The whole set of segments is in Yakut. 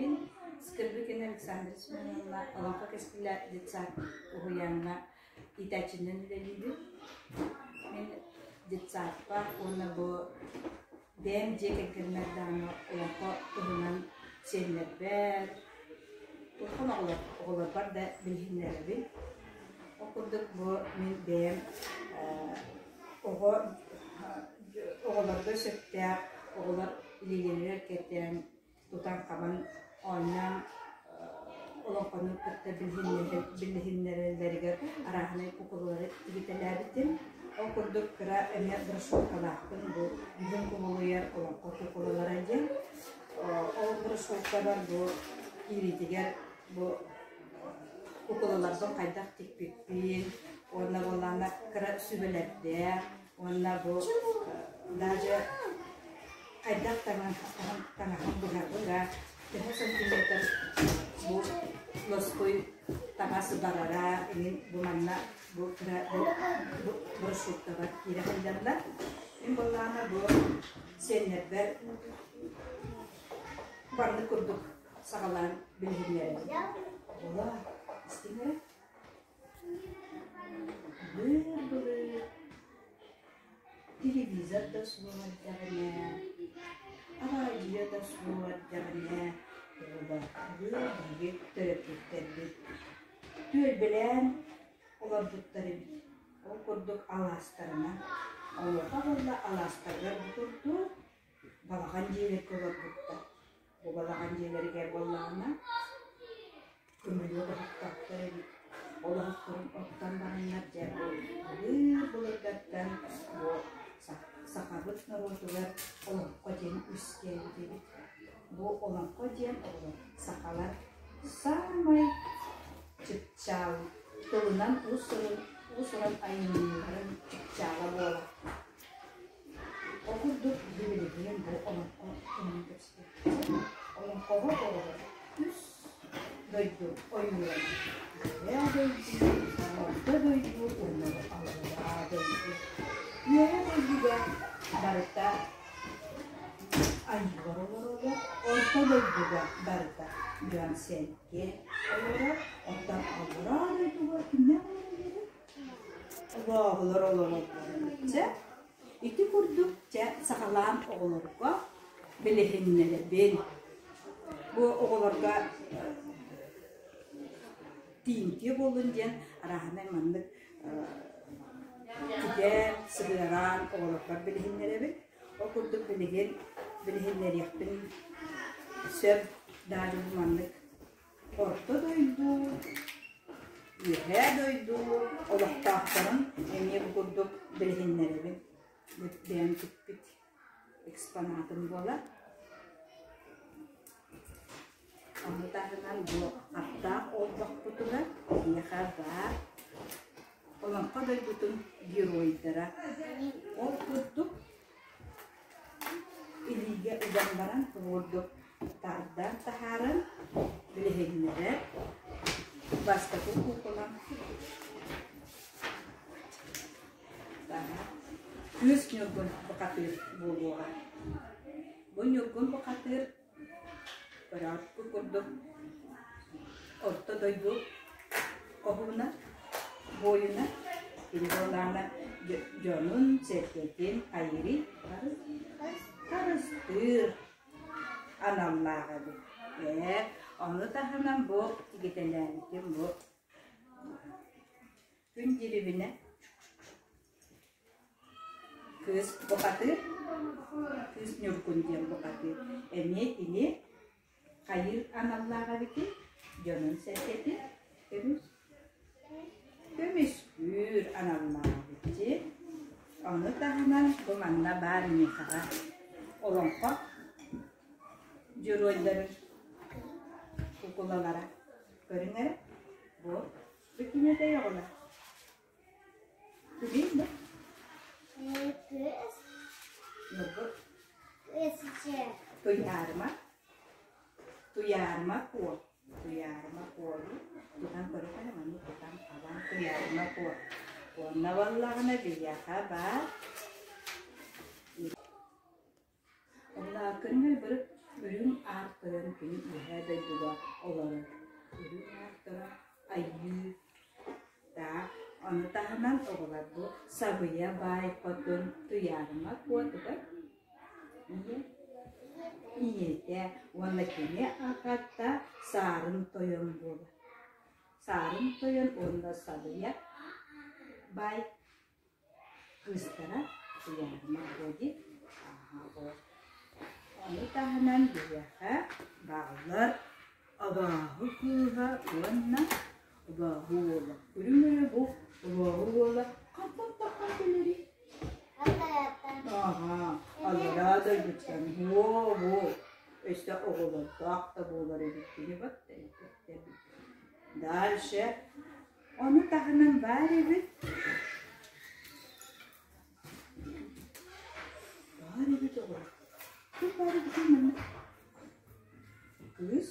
Мин Скрыбыкина Александра Семеновна Олоҥхо кэскилэ детсад уһуйааҥҥа иитээччинэн үлэлиибин. Мин детсадпар уонна бу бэйэм дьиэ кэргэммэр даҕаны олоҥхо туһунан сиэннэрбэр, улахан оҕолор оҕолорбор да билиһиннэрэбин. Ол курдук бу мин бэйэм оҕо оҕолорго сөптөөх оҕолор илиилэригэр кэтээн тутан-хабан оонньоон олоҥхону кытта билиһиннэрэллэригэр арааһынай кукулалары тигитэлээбитим. Ол курдук кыра эмиэ брошюркалаахпын бу бүгүн кубулуйар олоҥхо кукулалара диэн. Ол брошюркабар бу киириитигэр бу кукулаларбын хайдах тикпиппин уонна буоллаҕына кыра сүбэлэрдээх уонна бу даже хайдах таҥаһын быһарга, төһө сантиметр бу лоскуй таҥас барара иҥин бу манна бу кыра бу брошюркабар киирэ сылдьаллар. Мин буоллаҕына бу сиэннэрбэр маннык курдук саҕалаан билиһиннэрэбин. Ола, истиҥ эрэ. Былыр-былыр Телевизор да суох эрдэҕинэ, араадьыйа да суох эрдэҕинэ оҕолорбут биһиги төрөппүттэрбит түөлбэлээн олорбуттар эбит. Ол курдук алаастарынан. Онуоха буолла алаастарыгар бу курдук балаҕан дьиэлэргэ олорбуттар. Бу балаҕан дьиэлэригэр буоллаҕына көмүлүөк оһохтоохтор эбит. Ол оһохторун оттон бараннар дьэ бу былыр-былыргаттан бу сахабыт норуотугар олоҥхо диэн үөскээбит эбит. Бу олоҥхо диэн оҕолор сахалар саамай чыпчаал тылынан уус-уран айымньыларын чыпчаала буолар. Ол курдук билигин бу олоҥхо туһунан кэпсэтиэхпит. Олоҥхоҕо оҕолор үс дойду ойууланар. Үөһээ дойду, Орто дойду уонна Аллараа дойду. Үөһээ дойдуга барыта айыылар олороллор, Орто дойдуга барыта дьон-сэргэ олорор, оттон Аллараа дойдуга кимнээх олороллорун Оҕолор олороллор. Чэ, ити курдук чэ саҕалаан оҕолорго билиһиннэрэбин. Бу оҕолорго тиийимтиэ буоллун диэн арааһынай маннык тигэн, сыһыаран оҕолорбор билиһиннэрэбин. Ол курдук билигин билиһиннэриэхпин сөп даже бу маннык Орто дойду, Үөһээ дойду олохтоохторун эмиэ бу курдук билиһиннэрэбин. Бу бэйэм тикпит экспонатым буолар. Ону таһынан бу аттаах олбохпутугар биһиэхэ баар Олоҥхо дойдутун геройдара. Ол курдук Илиигэ уган баран курдук тардан таһааран билиһиннэрэр бастакы куукулам Кыыс Ньургун бухатыыр буолуоҕа. Бу Ньургун бухатыыр Ырааппыт курдук Орто дойду хоһууна, буойуна, кини буоллаҕына дьонун-сэргэтин хайыырый харыстыыр аналлаах эбит. Ээ, ону таһынан бу тигитэлээбитим бу күн дьирибинэ Кыыс бухатыыр, Кыыс Ньургун диэн бухатыыр. Эмиэ кини хайыыр аналлаах эбитий? Дьонун-сэргэтин көмүс көмүскүүр аналлаах эбит. Ону таһынан бу манна баар миэхэҕэ олоҥхо дьоруойдарын кукулалара. Көрүҥ эрэ, бу бу ким этэй оҕолор? Туйаарыма, Туйаарыма Куо, Туйаарыма Куону тутан көрүөххэ маннык тутан хабан Туйаарыма Куо. Уонна буоллаҕына биһиэхэ баар Онно көрүҥ бары Үрүҥ Аар Тойон күнү үөһээ дойдуга олорор. Үрүҥ Аар Тойон айыы таах. Ону таһынан оҕолор бу Сабыйа баай хотун Туйаарыма куотугар ийэ ийэтэ уонна кини аҕата Саарын Тойон буолар. Саарын Тойон уонна Сабыйа баай кыыстара Туйаарыма Боди Ону таһынан биһиэхэ бааллар абааһы кыыһа уонна абааһы уола. Үрүҥ эрэ бу абааһы уола хантан таххан кэлэрий? Аһаа, аллараа дойдуттан буо-буо өссө оҕолордоох да буолар эбит кини батта элбэхтэ эбит. Дальше ону таһынан баар эбит Баар эбит оҕолор. Ким баар эбитий манна? Кыыс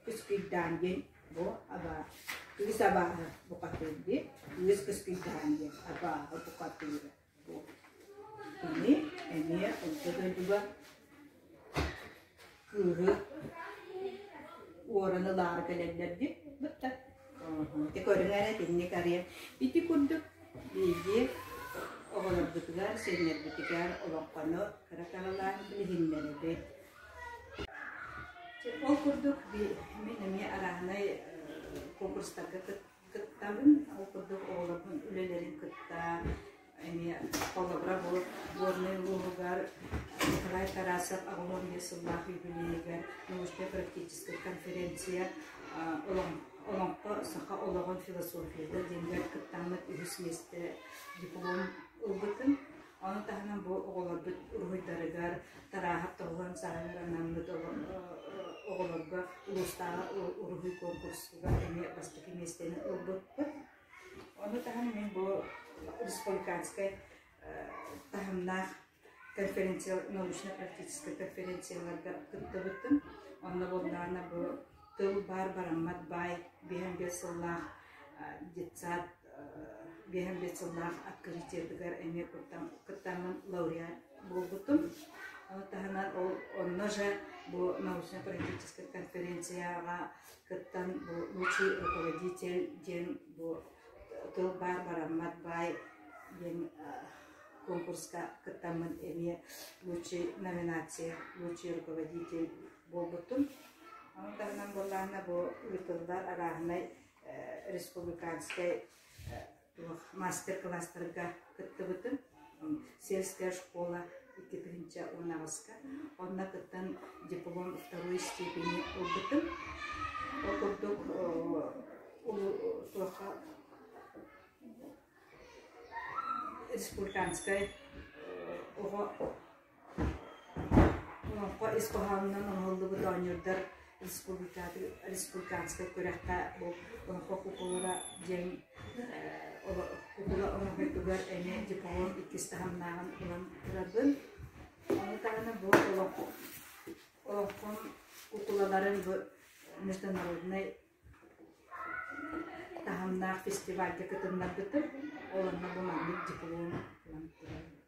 Кыскыйдаан диэн бу абаа кыыс абааһы бухатыыр дии. Кыыс Кыскыйдаан диэн абааһы бухатыыра бу. Кини эмиэ орто дойдуга кыыһы уоран ылаары кэлэллэр дии бытта. Ити көрүҥ эрэ итинник арыйан. Ити курдук биһиги оҕолорбутугар, сиэннэрбитигэр олоҥхону кыра-кыралаан билиһиннэрэбит. Ол курдук мин эмиэ арааһынай конкурстарга кыттабын. Ол курдук оҕолорбун үлэлэрин кытта эмиэ холобура бу Горнай улууһугар Николай Тарасов 85 сыллаах юбилейыгар научнай-практическай конференция Олоҥхо саха олоҕун философията диэнигэр кыттаммыт үһүс миэстэ диплом ылбытым. Ону таһынан бу оҕолорбут уруһуйдарыгар Тарааһап тоһуһан сааһыгар анаммыт оҕолорго улуустааҕы уруһуй конкурсугар эмиэ бастакы миэстэни ылбыппыт. Ону таһынан мин бу республиканскай таһымнаах конференция научно-практическай конференцияларга кыттыбытым. Онно буоллаҕына бу тыл баар бараммат баай 55 сыллаах детсад 55 сыллаах открытиетыгар эмиэ кыттаммын лауреат буолбутум. Ону таһынан ол онно же бу научно-практическай конференцияҕа кыттан бу лучший руководитель диэн бу тыл баар бараммат баай диэн конкурска кыттаммын эмиэ лучший номинация лучший руководитель буолбутум. Ону таһынан буоллаҕына бу ыытыллар арааһынай республиканскай туох мастер-класстарга кыттыбытым. Сельская школа 2018-ка. Онно кыттан диплом второй степени ылбытым. Ол курдук туохха республиканскай оҕо Олоҥхо ис хоһоонунан оҥоһуллубут оонньуурдар республиканскай күрэххэ бу Олоҥхо куукулара диэн куукула оҥоһуутугар эмиэ диплом иккис таһымнааҕын ылан турабын. Ону таһынан бу олоҥхом куукулаларын бу международнай таһымнаах фестивальга кытыннарбытым. Ол онно бу маннык диплом ылан турабын.